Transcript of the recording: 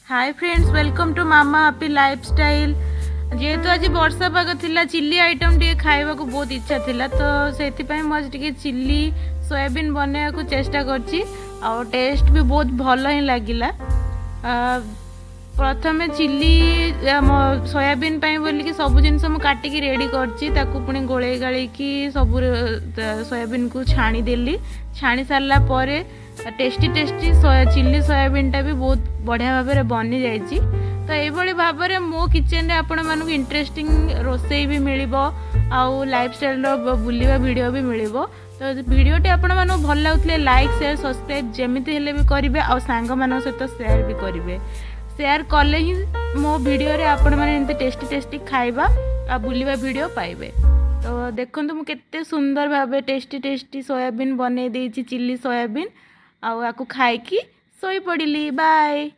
Hi friends, welcome to Mama Happy Lifestyle. ଯେହେତୁ ଆଜି ବର୍ଷା ପାଗ ଥିଲା, ଚିଲି ଆଇଟମ୍ ଟିକେ ଖାଇବାକୁ ବହୁତ ଇଚ୍ଛା ଥିଲା, ତ ସେଥିପାଇଁ ମୁଁ ଆଜି ଟିକେ ଚିଲି ସୋୟାବିନ୍ ବନେଇବାକୁ ଚେଷ୍ଟା କରିଛି ଆଉ ଟେଷ୍ଟ ବି ବହୁତ ଭଲ ହିଁ ଲାଗିଲା। ପ୍ରଥମେ ଚିଲି ଆମ ସୋୟାବିନ୍ ପାଇଁ ବୋଲିକି ସବୁ ଜିନିଷ ମୁଁ କାଟିକି ରେଡ଼ି କରିଛି। ତାକୁ ପୁଣି ଗୋଳେଇ ଗାଳେଇକି ସବୁ ସୋୟାବିନ୍କୁ ଛାଣିଦେଲି। ଛାଣି ସାରିଲା ପରେ ଟେଷ୍ଟି ଟେଷ୍ଟି ଚିଲି ସୋୟାବିନ୍ଟା ବି ବହୁତ ବଢ଼ିଆ ଭାବରେ ବନିଯାଇଛି। ତ ଏଇଭଳି ଭାବରେ ମୋ କିଚେନରେ ଆପଣମାନଙ୍କୁ ଇଣ୍ଟରେଷ୍ଟିଂ ରୋଷେଇ ବି ମିଳିବ ଆଉ ଲାଇଫଷ୍ଟାଇଲର ବୁଲିବା ଭିଡ଼ିଓ ବି ମିଳିବ। ତ ଭିଡ଼ିଓଟି ଆପଣମାନଙ୍କୁ ଭଲ ଲାଗୁଥିଲେ ଲାଇକ୍, ସେୟାର, ସବସ୍କ୍ରାଇବ୍ ଯେମିତି ହେଲେ ବି କରିବେ ଆଉ ସାଙ୍ଗମାନଙ୍କ ସହିତ ସେୟାର ବି କରିବେ। ସେୟାର କଲେ ହିଁ ମୋ ଭିଡ଼ିଓରେ ଆପଣମାନେ ଏମିତି ଟେଷ୍ଟି ଟେଷ୍ଟି ଖାଇବା ଆଉ ବୁଲିବା ଭିଡ଼ିଓ ପାଇବେ। ତ ଦେଖନ୍ତୁ, ମୁଁ କେତେ ସୁନ୍ଦର ଭାବେ ଟେଷ୍ଟି ଟେଷ୍ଟି ସୋୟାବିନ୍ ବନେଇ ଦେଇଛି, ଚିଲି ସୋୟାବିନ୍। ଆଉ ଆକୁ ଖାଇକି ଶୋଇପଡ଼ିଲି। ବାଏ।